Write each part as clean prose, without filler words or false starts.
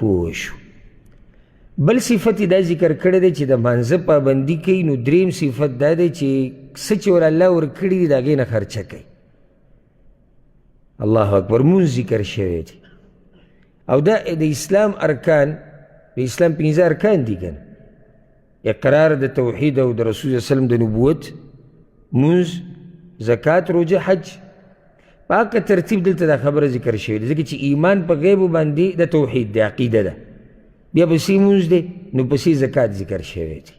پوه شو. بل صفت یې دا ذکر کړی دی چې د لمانځه پابندي کوي، نو دریم صفت دا دی چې څه چې ور الله ورکړي دي د هغې نه خرچه کوي. الله اکبر، مونځ ذکر شوی دی. او دا د اسلام ارکان، د اسلام 5 ارکان دي که نه؟ اقرار د توحید او د رسول صلی الله علیه وسلم د نبوت، مونځ، زکات، روژه، حج. په هغه ترتیب دلته دا خبره ذکر شوې ده، ځکه چې ایمان په غیبو باندې د توحید دی، عقیده ده، بیا پسې مونځ دی، نو پسې زکات ذکر شوی دی.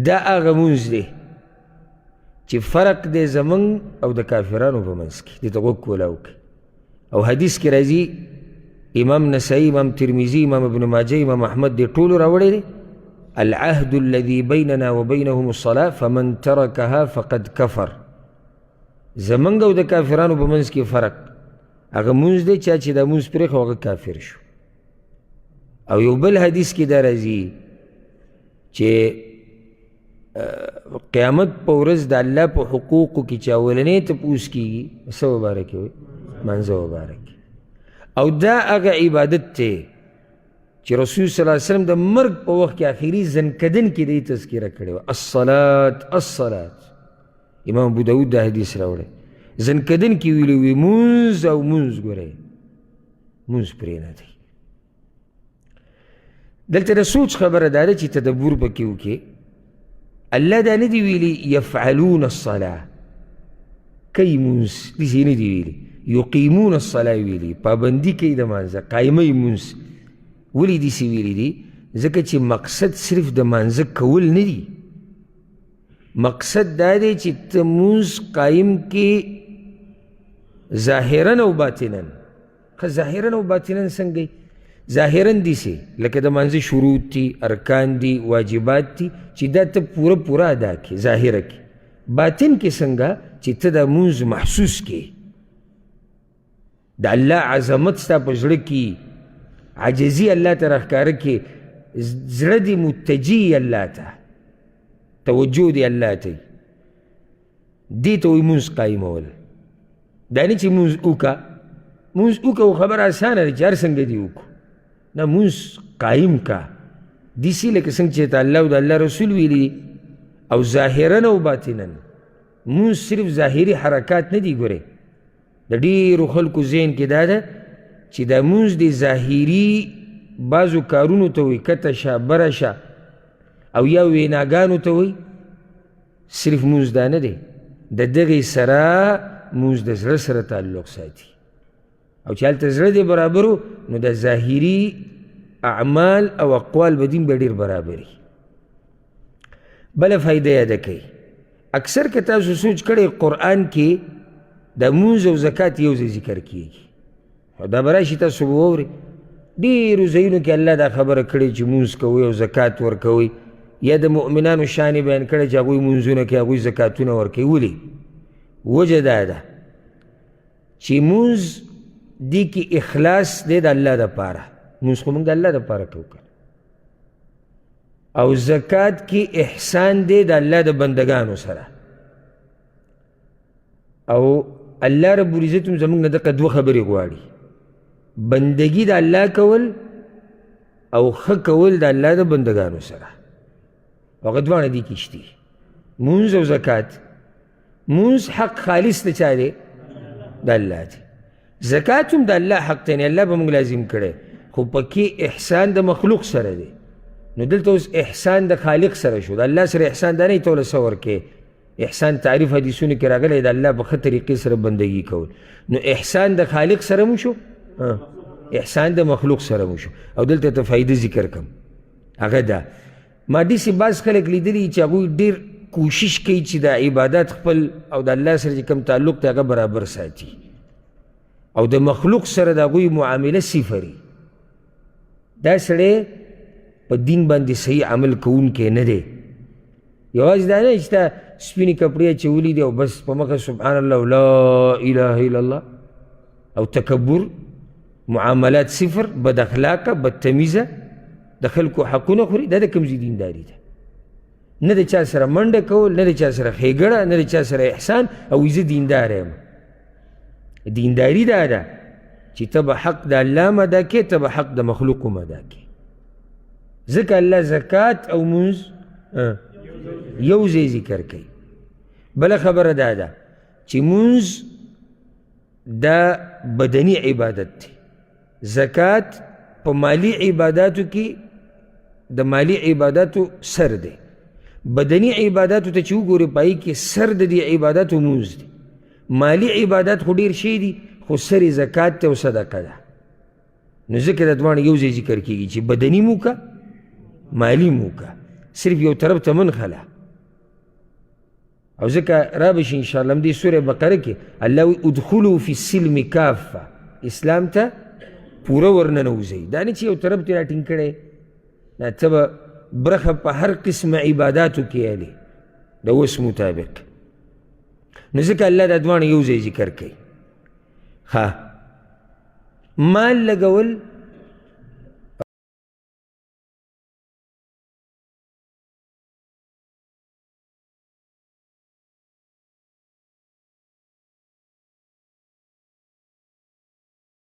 دا هغه مونځ دی چې فرق دی زمونږ او د کافرانو په منځ کې. دې ته غوږ کولاو کړئ. او حدیث کې راځي، امام نسائی، امام ترمذي، امام ابن ماجه، امام احمد دې ټولو راوړی دی، العهد الذي بيننا وبينهم الصلاة فمن تركها فقد كفر. زمونږ او د کافرانو په منځ کې فرق هغه مونځ دی، چا چې دا مونځ پرېښود هغه کافر شو. او یو بل حدیث کې دا راځي چې قیامت په ورځ د الله په حقوقو کې چې اولنی تپوس کېږي څه مبارک وي؟ لمانځه مبارک. او دا هغه عبادت دی چې رسول صلی الله علیه وسلم د مرګ په وخت کې آخري زنکدن کې د تذکره کړې وه، الصلاة الصلاة. امام ابو داود دا حدیث راوړی، زنکدن کې ویلي وي مونځ او مونځ، ګورئ مونځ پرې نه دی. دلته د سوچ خبره دا ده چې تدبر پکې وکړي. الله دا نه دي ویلي یفعلون الصلاة، کوي مونځ، داسې نه دي ویلي، یقیمون الصلاة ویلي، پابندي کوي د مانځه، قایموي مونځ. ولې داسې ویلي دي؟ ځکه چې مقصد صرف د مانځه کول نه دي، مقصد دا دی چې ته مونځ قایم کې ظاهرا او باطنا. ښه ظاهرا او باطنا څنګه؟ ظاهرا داسې لکه د مانځه شروط دي، ارکان دي، واجبات دي، چې دا ته پوره پوره ادا کړې ظاهره کې. باطن کې څنګه؟ چې ته دا مونځ محسوس کړې، د الله عظمت ستا په زړه کې، عاجزي الله ته راښکاره کړې، زړه دې متجي الله ته، توجه دې الله ته، دې ته وایي مونځ قایمول. دا نه چې مونځ وکړه، مونځ وکړه خو خبره اسانه ده چې هر څنګه دې وکړو، نه، مونځ قایم کا داسې لکه څنګه چې ته الله او د الله رسول ویلي. او ظاهرا او باطنا مونځ صرف ظاهري حرکات نه دي. ګورئ د ډېرو خلکو ذهن کې دا ده چې دا مونځ د ظاهري بعضو کارونو ته وایي، کته شه بره شه، او یا ویناګانو ته وایي. صرف مونځ دا نه دی، د دغې سره مونځ د زړه سره تعلق ساتي، او چې هلته زړه دې برابر نو د ظاهري اعمال او اقوال به دین به ډېر برابر وي. بله فایده یاده کوي، اکثر که تاسو سوچ کړئ قرآن کې د مونځ او زکات یو ځای ذکر کیږي، او دا به راشي تاسو به واورئ ډېرو ځایونو کې الله دا خبره کړې چې مونځ کوئ او زکات ورکوئ، یا د مؤمنانو شان یې بیان کړی چې هغوی مونځونه کوي، هغوی زکاتونه ورکوي. ولې؟ وجه دا ده چې مونځ دې کې اخلاص دی د الله دپاره، مونځ خو مونږ د الله دپاره کوو که، او زکات کې احسان دی د الله د بندګانو سره. او الله رب العزت هم زموږ نه دغه دوه خبرې غواړي، بندګي د الله کول او ښه کول د الله د بندګانو سره. هغه دواړه دې کې شتي، مونځ او زکات. مونځ حق خالص د چا دی؟ د الله دی. زکات هم د الله حق دی، الله به موږ لازم کړی، خو پکې احسان د مخلوق سره دی. نو دلته اوس احسان د خالق سره شو، د الله سره احسان دا نه ته له څه ورکې. احسان تعریف حدیثونو کې راغلی د الله په ښه طریقې سره بندګي کول، نو احسان د خالق سره مو شو، احسان د مخلوق سره مو شو. او دلته ته فایده ذکر کم، هغه دا ما داسې بعض خلک لیدلي چې هغوی ډېر کوشش کوي چې د عبادت خپل او د الله سره چې کوم تعلق دی هغه برابر ساتي، او د مخلوق سره د هغوی معامله صفري. دا سړی په دین باندې صحیح عمل کوونکی نه دی. یوازې دا نه چې تا سپینې کپړې اچولي دي او بس په مخه سبحان الله لا اله الا الله او تکبر، معاملات صفر، بد اخلاقه، بدتمیزه، د خلکو حقونه خوري، دا د کوم ځای دینداري ده؟ نه د چا سره منډه کول، نه د چا سره ښېګڼه، نه د چا سره احسان، او زه دیندار یم. دینداري دا ده چې ته به حق د الله هم ادا کې، ته به حق د مخلوق هم ادا کې. ځکه الله زکات او مونځ یو ځای ذکر کوي. بله خبره دا ده چې مونځ دا بدني عبادت دی، زکات په مالي عباداتو کې د مالي عباداتو سر دی. بدني عباداتو ته چې وګورې په هغې کې سر د دې عباداتو مونځ دی. مالي عبادات خو ډېر شی دي، خو سر یې زکات دی او صدقه ده. نو ځکه دا دواړه یو ځای ذکر کېږي چې بدني مو که مالي مو که، صرف یو طرف ته منخله. او ځکه را به شي انشاءالله همدې سوره بقره کې الله وایي ادخلو فی السلم کافه، اسلام ته پوره ورننوځئ. دا نه چې یو طرف ته راټینګ کړی، نه، ته به برخه په هر قسم عباداتو کې الې د وس مطابق. نو ځکه الله دا دواړه یو ځای ذکر کوي. ښه، مال لګول